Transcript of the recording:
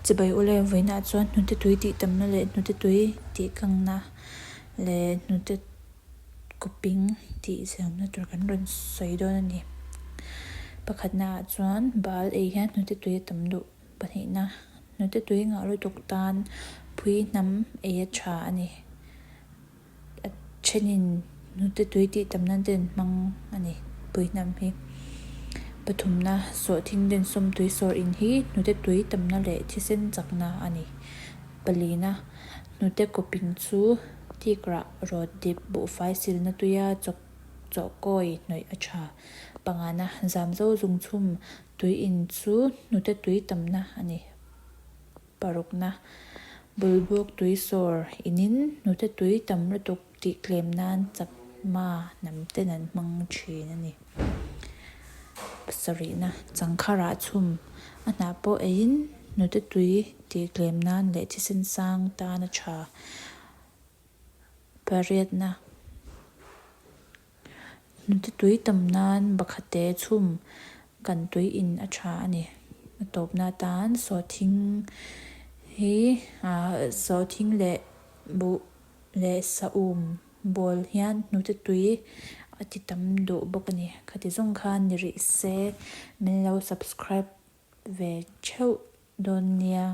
Chibai ule vawiinah chuan hnute tui tih tamna leh hnute tui tih kangna leh hnute kawping tih ziamna tur kan rawn sawi dawn a ni. Pakhatna ah chuan bal ei hian hnute tui a tam duh. Pahnihna, hnute tui ngah lutuk tan phui hnam ei a tha a ni. A thenin hnute tui tih tam nan te an hmang a ni pui hnam hi. Pathumna, sawhthing densawm tui sawr in hi hnute tui tamna leh thisen chakna a ni. Palina, hnute kawping chu tik rah rawt dip buhfai silna tuia chawk chawhkawi hnawih a tha. Pangana, zamzo zungchhum tui in chu hnute tui tamna a ni. Parukna, Bulbuk tui sawr inin hnute tui tam lutuk tih tlem nan chakma hnam ten an hmang thin a ni. Pasarihna, Changkharah chhum a hnah pawh eiin hnute tui tih tlem nan leh thisen sang tan a tha. Pariatna, Hnute tui tam nan bakhate chhum kan tui in a tha a ni. A tawpna atan sawhthing hi sawhthing leh buh leh saum bawl hian hnute tui a ti tam duh bawk a ni. Khati zawng khan ni rih se min lo subscribe ve theuh dawn nia.